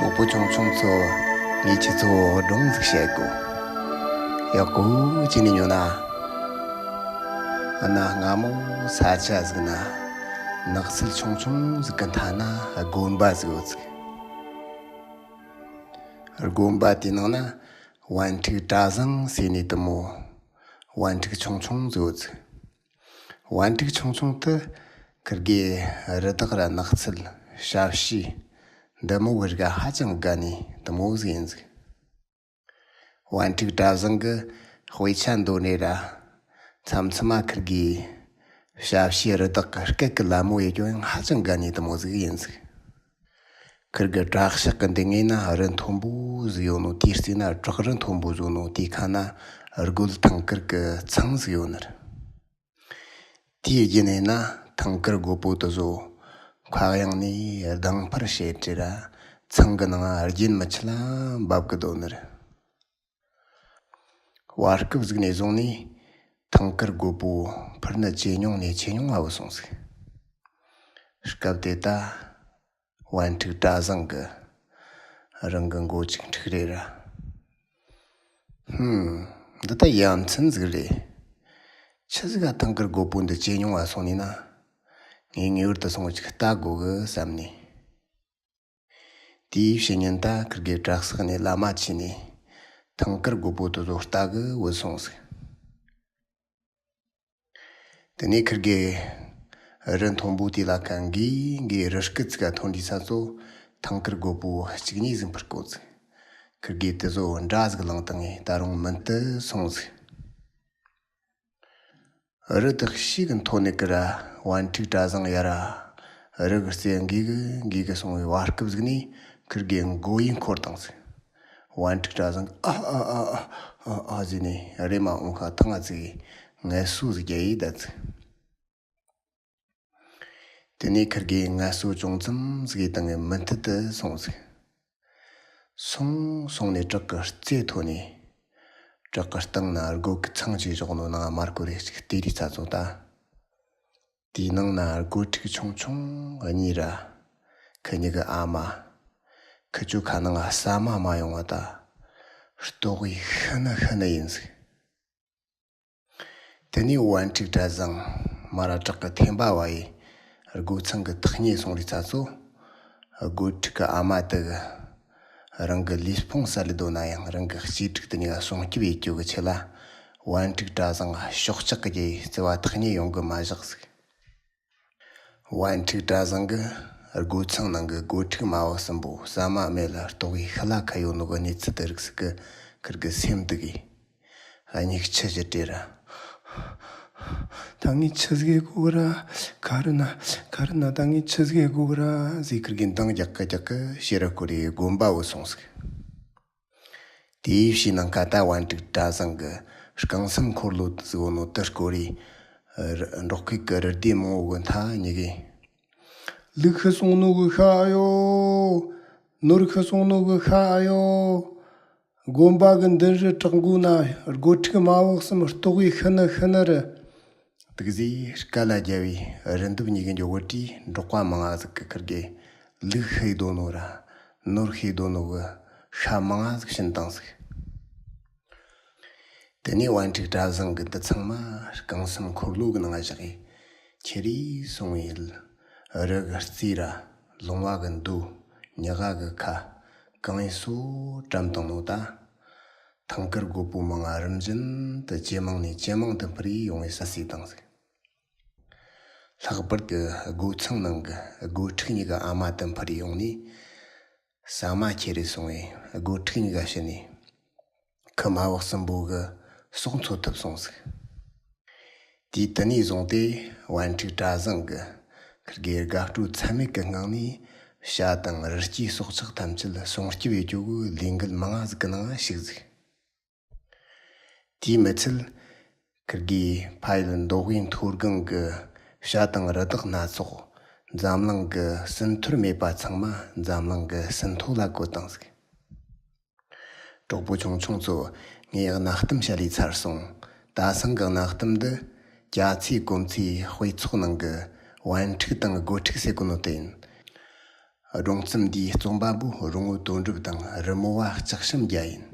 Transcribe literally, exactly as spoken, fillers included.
གྲོགས་པོ་ཆུང་ཆུང་ཚོ། ངས་ཁྱེད་ཚོ་སྒྲུང་ཟིག་བཤད་གོ། ཡག་པོ་བྱས་ནས་ཉོན་ན། གནའ་སྔ་མོ་ས་ཆ་ཟིག་ན། ནགས་ཚལ་ཆུང་ཆུང་ཟིག་གི་མཐའ་ན་དགོན་པ་ཟིག་ཡོད་ཟིག། དགོན་པ་དེའི་ནང་ན་ཝན་ཕྲུག་གྲྭ་བཟང་ཟེར་ནི་དེ་མོ། ཝན་ཕྲུག་ཆུང་ཆུང་ཟིག་ཡོད་ཟིག། ཝན་ཕྲུག་ཆུང་ཆུང་དེ་ཁིར་གེ་རི་དྭགས་ར་ནགས་ཚལ། ཞབས་ཕྱི་འདི་མོ་བོའི་རིགས་ཧ་ཅང་དགའ་ནི་དེ་མོ་ཟིག་ཡིན་ཟིག། ཝན་ཕྲུག་གྲྭ་བཟང་གི་དཔེ་ཆ་འདོན་ནི་ར། མཚམས་མཚམས་མ་ཁིར་གེ་ཞབས་ཕྱི་རི་དྭགས་ཀྱི་སྐད་ཀྱི་ལད་མོ་ཡེད་རྒྱུ་ཡང་ཧ་ཅང་དགའ་ནི་དེ་མོ་ཟིག་ཡིན་ཟིག། ཁིར་གི་བྲག་ཤག་གི་འདི་ངོས་ན་རི་མཐོན་པོ་ཟིག་ཡོད་ནོ། དེའི་རྩེ་ན་བྲག་རི་མཐོན་པོ་ཟིག་ཡོད་ནོ། དེའི་ཁ་ན་རྒོད་ཐང་དཀར་གི་ཚང་ཟིག་ཡོད་ནི་རེད། དེའི་རྒྱུན་ནས་ན་ཐང་དཀར་རྒོད་པོ་དེ་ཚོ་མཁའ་དབྱིངས་ནས་ལྡིང་འཕུར་བྱེད་དེ་ར། ཚང་གི་ནང་རྒྱུན་མི་ཆད་ལ་འབབ་གི་སྡོད་ནི་རེད། བར་སྐབས་ཟིག་ནས་བཟུང་ནས་ཐང་དཀར་རྒོད་པོ་འཕུར་ནི་ཇེ་ཉུང་ནས་ཇེ་ཉུང་ང་བུད་སོང་ཟིག། སྐབས་དེ་ད་ཝན་ཕྲུག་གྲྭ་བཟང་གི་རང་གི་མགོ་ཅིག་འཁྲུག་རེ་ར། ཧུམ། འདི་ད་ཡ་མཚན་ཟིག་རེད། ཆི་ཟིག་ག་ཐང་དཀར་རྒོད་པོ་འདི་ཇེ་ཉུང་ང་སོང་ནི་ན། ངས་ངེས་པར་དུ་སོང་ཅིག་ལྟ་དགོ་གི་བསམ་ནས། དེའི་ཕྱི་ཉིན་ད་ཁིར་གེ་བྲག་ས་ནས་ལམ་མ་ཆས་ནས་ཐང་དཀར་རྒོད་པོ་དེ་ཚོ་ལྟ་གི་བུད་སོང་ཟིག། དེ་ནས་ཁིར་གེ་རི་མཐོན་པོ་དེ་ལ་ཁ་འགའི་འགའི་རི་སྐེད་ཅིག་ག་ཐོན་དུས་ས་ཚོ་ཐང་དཀར་རྒོད་པོ་གཅིག་གཉིས་ཟིག་འཕུར་གོ་ཟིག། ཁིར་གེ་དེ་ཚོ་འདྲ་ཟིག་ལངས་བཏང་ངས་ད་རུང་མུན་དུ་སོང་ཟིག། རི་དེ་ཕྱིས་གི་མཐོ་ནས་ཀི་ར། ཝན་ཕྲུག་གྲྭ་བཟང་ཡ་ར། རི་གི་རྩེ་འགའི་གི་འགའི་གི་སོང་བའི་བར་སྐབས་ཟིག་ནས་ཁིར་གེ་མགོ་ཡུ་འཁོར་བཏང་ཟིག། ཝན་ཕྲུག་གྲྭ་བཟང་ཨ་ཨ་ཨ་ཨ་ཨ་ཨ་ཟེར་ནས་རེམ་མ་འོང་ཁ་ཐང་ང་ཚིག་ངལ་གསོ་ཟིག་རྒྱག་ཡི་བསྡད་ཟིག། དེ་ནས་ཁིར་གེ་ངལ་གསོ་ཅུང་ཙམ་ཟིག་བཏང་ངས་མུ་མཐུད་དུ་སོང་ཟིག། སོང་སོང་ནས་བྲག་གི་རྩེ་མཐོ་ནས། བྲག་གི་སྟེང་ན་སྒོ་གི་ཚང་ཅིག་བཞག་ནོ་ནང་དམར་གོ་རེ་ཅིག་བལྟས་རི་ཚ་ཚོ་ད། དེའི་ནང་ན་སྒོ་ཕྲུག་ཆུང་ཆུང་གཉིས་ར། ཁི་གཉིས་གི་ཨ་མ། ཁི་ཆོ་ཁ་ནང་ཟ་མ་མ་ཡོང་བ་ད། ལྟོགས་ཡི་ཤི་ནི་ཤི་ནི་ཡིན་ཟིག། དེ་ནས་ཝན་ཕྲུག་གྲྭ་བཟང་མ་ར་བྲག་གི་ཐེམ་པ་བ་ཡི་སྒོ་ཚང་གི་ཐག་ཉེ་སོང་རི་ཚ་ཚོ། སྒོ་ཕྲུག་གི་ཨ་མ་དེ་གི་རང་གི་ལུས་ཕུང་ཟ་ལེ་དོ་ན་ཡང་རང་གི་གཅེས་ཕྲུག་དེ་གཉིས་ཀ་སྲུང་སྐྱོབ་ཡེད་རྒྱུ་གི་ཆེད་ལ་ཝན་ཕྲུག་གྲྭ་བཟང་ཤོག་ཆག་གི་རྒྱའི་བརྩེ་བ་ཐག་ཉེ་ཡོང་གི་མ་བཞག་ཟིག། ཝན་ཕྲུག་གྲྭ་བཟང་གི་སྒོ་ཚང་ནང་གི་སྒོ་ཕྲུག་མ་བུ་གསུམ་པོ་ཟ་མ་མེད་ལ་ལྟོགས་ཡི་ཤི་ལ་ཁ་ཡོད་ནོ་གི་གནས་ཚུལ་དེ་རིགས་ཟིག་གི་ཁིར་གི་སེམས་སྡུག་གི། སྙིགས་ཆུ་ཞིག་བྲེས་ར། ད་ངས་ཆི་ཟིག་ཡེད་དགོས་གི་ར། ག་རེ་ན། ག་རེ་ན་ད་ངས་ཆི་ཟིག་ཡེད་དགོས་གི་ར་ཟེར་ཁིར་གི་འདང་རྒྱག་གི་རྒྱག་གི་ཕྱི་རུ་སྐོར་རེ་དགོན་པ་བུད་སོང་ཟིག། དེའི་ཕྱི་ནང་ཁ་ད་ཝན་ཕྲུག་གྲྭ་བཟང་གི་རྐང་སེམས་འཁོར་ལོ་ཟིག་ཡོད་ནོ་དེ་སྐོར་རེ། འབྲོག་ཁུལ་གི་རི་སྡེ་མང་བོ་གི་མཐའ་གཉིས་གི། ལུག་ཤི་སོང་ནོ་གི་ཤ་ཨ་ཡོ། ནོར་ཤི་སོང་ནོ་གི་ཤ་ཨ་ཡོ། དགོན་པ་གི་མདུན་རི་བྲག་མགོ་ན་སྒོ་ཕྲུག་མ་བུ་གསུམ་ལྟོགས་ཡི་ཤི་ནི་ཤི་ནི་རེད། དུག་ཟེ་སྐད་ལ་རྒྱབ་པའི་རི་འདབས་གཉིས་ཀྱི་འཇོག་གི་གྲས་འབྲོག་པ་མང་ང་ཟིག་གི་ཁིར་གི་ལུག་ཤི་ཡི་དོ་ནོ་ར་ནོར་ཤི་ཡི་དོ་ནོ་གི་ཤ་མང་ང་ཟིག་བྱིན་བཏང་ཟིག། དེ་ནས་ཝན་ཕྲུག་གྲྭ་བཟང་གི་འདི་ཚང་མ་རྐང་སེམས་འཁོར་ལོ་གི་ནང་བཞག་གི་ཁྱེར་རེ་སོང་ཡིན། རི་གི་རྩེ་ར་ལུང་བ་གི་མདོ་ཉག་ག་གི་ཁ་གང་ཡིན་སོ་བཀྲམ་བཏང་ནོ་ད། ཐང་དཀར་རྒོད་པོ་མང་ང་རིམ་བཞིན་དུ་ཇེ་མང་ནས་ཇེ་མང་དུ་འཕུར་ཡི་ཡོང་བའི་ས་སྲིད་བཏང་ཟིག། ལྷག་པར་དུ་སྒོ་ཚང་ནང་གི་སྒོ་ཕྲུག་གཉིས་ཀྱི་ཨ་མ་དེ་འཕུར་ཡོང་ནས། ཟ་མ་ཁྱེར་རེ་སོང་བས་སྒོ་ཕྲུག་གཉིས་ཀ་ཤི་ནས། ཁི་མ་བུ་གསུམ་པོ་གི་སྲོག་འཚོ་ཐུབ་སོང་ཟིག། དུས་དེ་ནས་བཟུང་སྟེ་ཝན་ཕྲུག་གྲྭ་བཟང་གི་ཁིར་གི་དགའ་སྤྲོ་ཚད་མེད་ཀྱི་ངང་ནས་བྱ་དང་རི་སྐྱེས་སྲོག་ཆགས་ཐམས་ཅད་སྲུང་སྐྱོབ་ཡེད་རྒྱུ་གི་ལས་འགུལ་མང་ང་ཟིག་གི་ནང་ཞུགས་ཟིག། དེས་མི་ཚད། ཁིར་གི་ཕ་ཡུལ་མདོ་དབུས་མཐོ་སྒང་གི་བྱ་དང་རི་དྭགས་སྣ་ཚོགས་འཛམ་གླིང་གི་ཟིན་ཐོར་མེད་པ་ཚང་མ་འཛམ་གླིང་གི་ཟིན་ཐོ་ལ་བཀོད་བཏང་ཟིག། གྲོགས་པོ་ཆུང་ཆུང་ཚོ། ངས་གནའ་གཏམ་བཤད་ལས་ཚར་སོང་། ད་སང་གི་གནའ་གཏམ་འདི་རྒྱ་ཚའི་གོམས་ཚའི་དཔེ་ཚོགས་ནང་གི་ཝན་ཕྲུག་དང་སྒོ་ཕྲུག་ཟེར་གོ་ནོ་དེ་ཡིན། སྒྲུང་རྩོམ་འདིའི་རྩོམ་པ་པོ་རོང་བོ་དོན་གྲུབ་དང་རི་མོ་བ་ལྕགས་ཤམ་རྒྱལ་ཡིན།